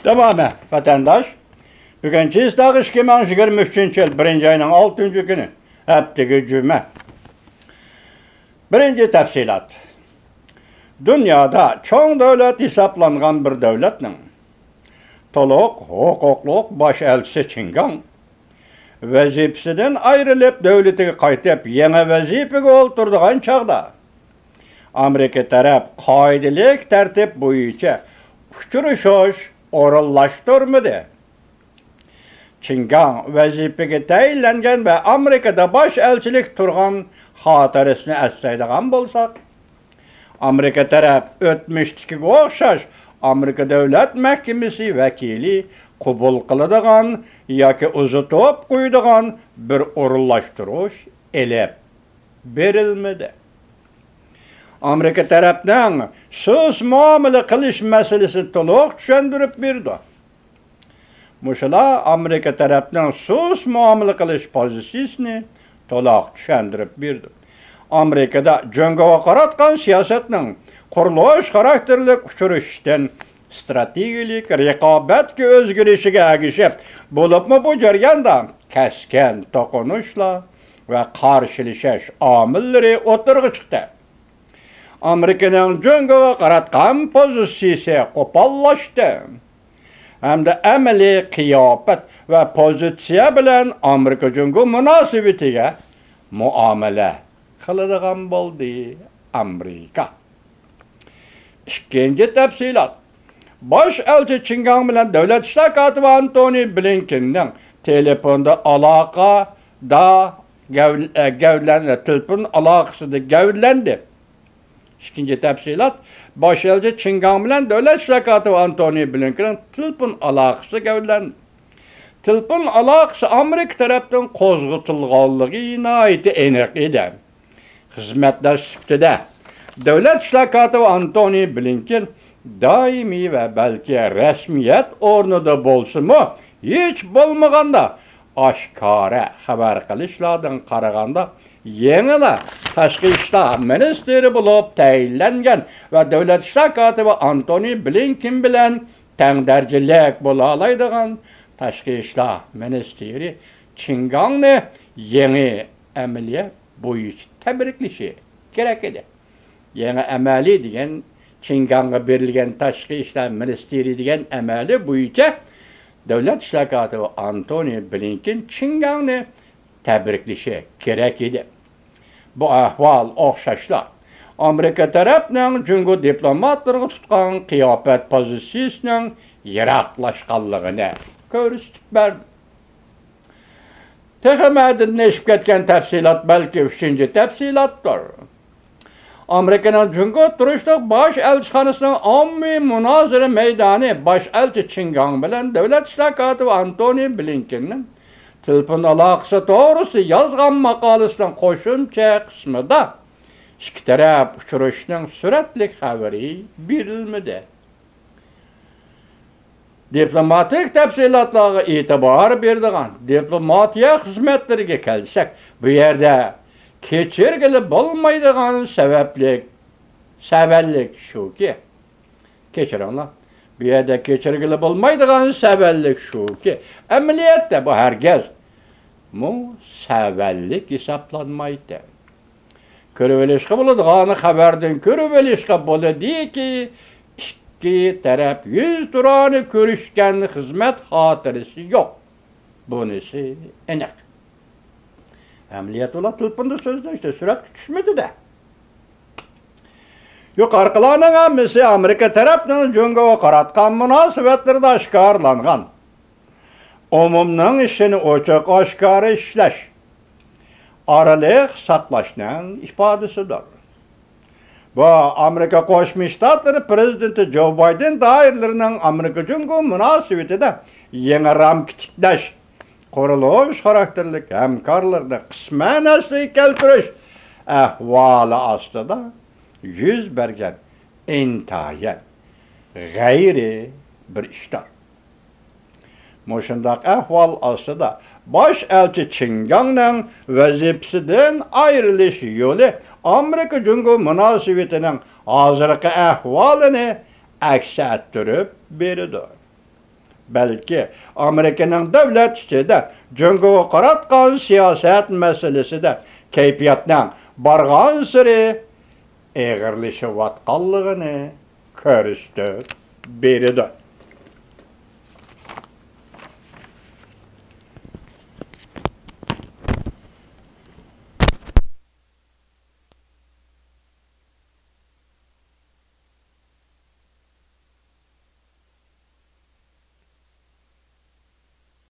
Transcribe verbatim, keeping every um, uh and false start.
تامامەن ۋەتەنداش. بۈگۈن چىسداغ ئىككى مىڭ يىگىرمە ئۈچىنچى يىل بىرىنچى ئاينىڭ ئالتىنچى كۈنى، ھەپتىگە جۈمە. بىرىنچى تەپسىلات. دۇنيادا چوڭ دۆلەت ھېسابلانغان بىر دۆلەتنىڭ تولۇق ھوقۇقلۇق باش ئەلچىسى چىڭگاڭ ۋەزىپىسىدىن ئايرىلىپ، دۆلىتىگە قايتىپ، يېڭى ۋەزىپىگە ئولتۇرىدىغان چاغدا، ئامېرىكا تەرەپ قائىدىلىك تەرتىپ بويىچە ئۇچرىشىش ئورۇنلاشتۇرمىدى. چىڭگاڭ ۋەزىپىگە تەيىنلەنگەن ۋە ئامېرىكىدا باش ئەلچىلىك تۇرغان خاتىرىسىنى ئەسلەيدىغان بولساق، ئامېرىكا تەرەپ ئۆتمۈشتىكىگە ئوخشاش ئامېرىكا دۆلەت مەھكىمىسى ۋەكىلى قوبۇل قىلىدىغان ياكى ئۇزىتىپ قويىدىغان بىر ئورۇنلاشتۇرۇش ئېلىپ بېرىلمىدى. ئامېرىكا تەرەپنىڭ سۇس مۇئامىلە قىلىش مەسىلىسىنى تولۇق چۈشەندۈرۈپ بېرىدۇ. مۇشۇلار ئامېرىكا تەرەپنىڭ سۇس مۇئامىلە قىلىش پوزىتسىيىسىنى تولۇق چۈشەندۈرۈپ بېرىدۇ. ئامېرىكىدا جۇڭگوغا قاراتقان سىياسەتنىڭ قۇرۇلۇش خاراكتېرلىك ئۇچرىشىشتىن ئىستراتېگىيەلىك رىقابەتكە ئۆزگىرىشىگە ئەگىشىپ، بولۇپمۇ بۇ جەرياندا كەسكىن توقۇنۇشلار ۋە قارشىلىشىش ئامىللىرى ئوتتۇرىغا چىقتى. ئامېرىكىنىڭ جۇڭگوغا قاراتقان پوزىتسىيىسى قوپاللاشتى ھەمدە ئەمەلىي قىياپەت ۋە پوزىتسىيە بىلەن ئامېرىكا جۇڭگو مۇناسىۋىتىگە مۇئامىلە قىلىدىغان بولدى ئامېرىكا. ئىككىنچى تەپسىلات. باش ئەلچى چىڭگاڭ بىلەن دۆلەت ئىشلار كاتىپى ئانتونى بلىنكېننىڭ تېلېفوندا ئالاقە، دا، گەۋ-، ئە، گەۋدىلەن-، تېلېفون ئالاقىسىدا گەۋدىلەندى. ئىككىنچى تەپسىلات. باش ئەلچى چىڭگاڭ بىلەن دۆلەت ئىشلار كاتىپى ئانتونى بلىنكېننىڭ تېلېفون ئالاقىسى گەۋدىلەندى. تېلېفون ئالاقىسى ئامېرىكا تەرەپتىن قوزغىتىلغانلىقى ناھايىتى ئېنىق ئىدى. خىزمەتداش سۈپىتىدە دۆلەت ئىشلار كاتىپى ئانتونى بلىنكېن دائىمىي ۋە بەلكى رەسمىيەت ئورنىدا بولسىمۇ، ھېچ بولمىغاندا ئاشكارا خەۋەر قىلىشلاردىن قارىغاندا، يېڭىلا تاشقى ئىشلار مىنىستىرى بولۇپ تەيىنلەنگەن ۋە دۆلەت ئىشلار كاتىپى ئانتونى بلىنكېن بىلەن تەڭ دەرىجىلىك بولالايدىغان تاشقى ئىشلار مىنىستىرى چىڭگاڭنى يېڭى ئەمەلىيەت بويىچە تەبرىكلىشى كېرەك ئىدى. يېڭى ئەمەلىي دېگەن چىڭگاڭغا بېرىلگەن تاشقى ئىشلار مىنىستىرى دېگەن ئەمەلىي بويىچە دۆلەت ئىشلار كاتىپى ئانتونى بلىنكېن چىڭگاڭنى تەبرىكلىشى كېرەك ئىدى. بۇ ئەھۋال ئوخشاشلا ئامېرىكا تەرەپنىڭ جۇڭگو دىپلوماتلىرىغا تۇتقان قىياپەت پوزىتسىيىسىنىڭ يىراقلاشقانلىقىنى كۆرسىتىپ بەردى. تېخى مەدىدىن ئېشىپ كەتكەن تەپسىلات بەلكى ئۈچىنچى تەپسىلاتتۇر. ئامېرىكىنىڭ جۇڭگو تۇرۇشلۇق باش ئەلچىخانىسىنىڭ ئاممىۋى مۇنازىرە مەيدانى باش ئەلچى چىڭگاڭ بىلەن دۆلەت ئىشلار كاتىپى ئانتونى بلىنكېننىڭ تېلېفون ئالاقىسى توغرىسىدا يازغان ماقالىسىنىڭ قوشۇمچە قىسمىدا ئىككى تەرەپ ئۇچرىشىشىنىڭ سۈرەتلىك خەۋىرى بېرىلمىدى. دىپلوماتىك تەپسىلاتلارغا ئېتىبار بېرىدىغان دىپلوماتىيە خىزمەتلىرىگە كەلسەك، بۇ يەردە كەچۈرگىلى بولمايدىغان سەۋەبلىك، سەۋەنلىك شۇكى، كەچۈرۈڭلار، بۇ يەردە كەچۈرگىلى بولمايدىغان سەۋەنلىك شۇكى، ئەمەلىيەتتە بۇ ھەرگىزمۇ سەۋەنلىك ھېسابلانمايتتى. كۆرۈۋېلىشقا بولىدىغان خەۋەردىن كۆرۈۋېلىشقا بولىدۇكى، ئىككى تەرەپ يۈزتۇرانە كۆرۈشكەن خىزمەت خاتىرىسى يوق. بۇنىسى ئېنىق. ئەمەلىيەتتە ئۇلار تېلېفوندا سۆزلەشتى، سۈرەتكە چۈشمىدى-دە. يۇقىرىقىلارنىڭ ھەممىسى ئامېرىكا تەرەپنىڭ جۇڭگوغا قاراتقان مۇناسىۋەتلىرىدە ئاشكارىلانغان، ئومۇمنىڭ ئىشىنى ئوچۇق ئاشكارا ئىشلەش، ئارىلىق ساقلاشنىڭ ئىپادىسىدۇر. بۇ ئامېرىكا قوشما شتاتلىرى پىرېزىدېنتى جو بايدېن دائىرىلىرىنىڭ ئامېرىكا جۇڭگو مۇناسىۋىتىدە يېڭى رامكا تىكلەش، قۇرۇلۇش خاراكتېرلىك ھەمكارلىقنى قىسمەن ئەسلىگە كەلتۈرۈش ئەھۋالى ئاستىدا يۈز بەرگەن ئىنتايىن غەيرىي بىر ئىشتۇر. مۇشۇنداق ئەھۋال ئاستىدا باش ئەلچى چىڭگاڭنىڭ ۋەزىپىسىدىن ئايرىلىش يولى ئامېرىكا جۇڭگو مۇناسىۋىتىنىڭ ھازىرقى ئەھۋالىنى ئەكس ئەتتۈرۈپ بېرىدۇ. بەلكى ئامېرىكىنىڭ دۆلەت ئىچىدە جۇڭگوغا قاراتقان سىياسەت مەسىلىسىدە كەيپىياتنىڭ بارغانسېرى ئېغىرلىشىۋاتقانلىقىنى كۆرسىتىپ بېرىدۇ.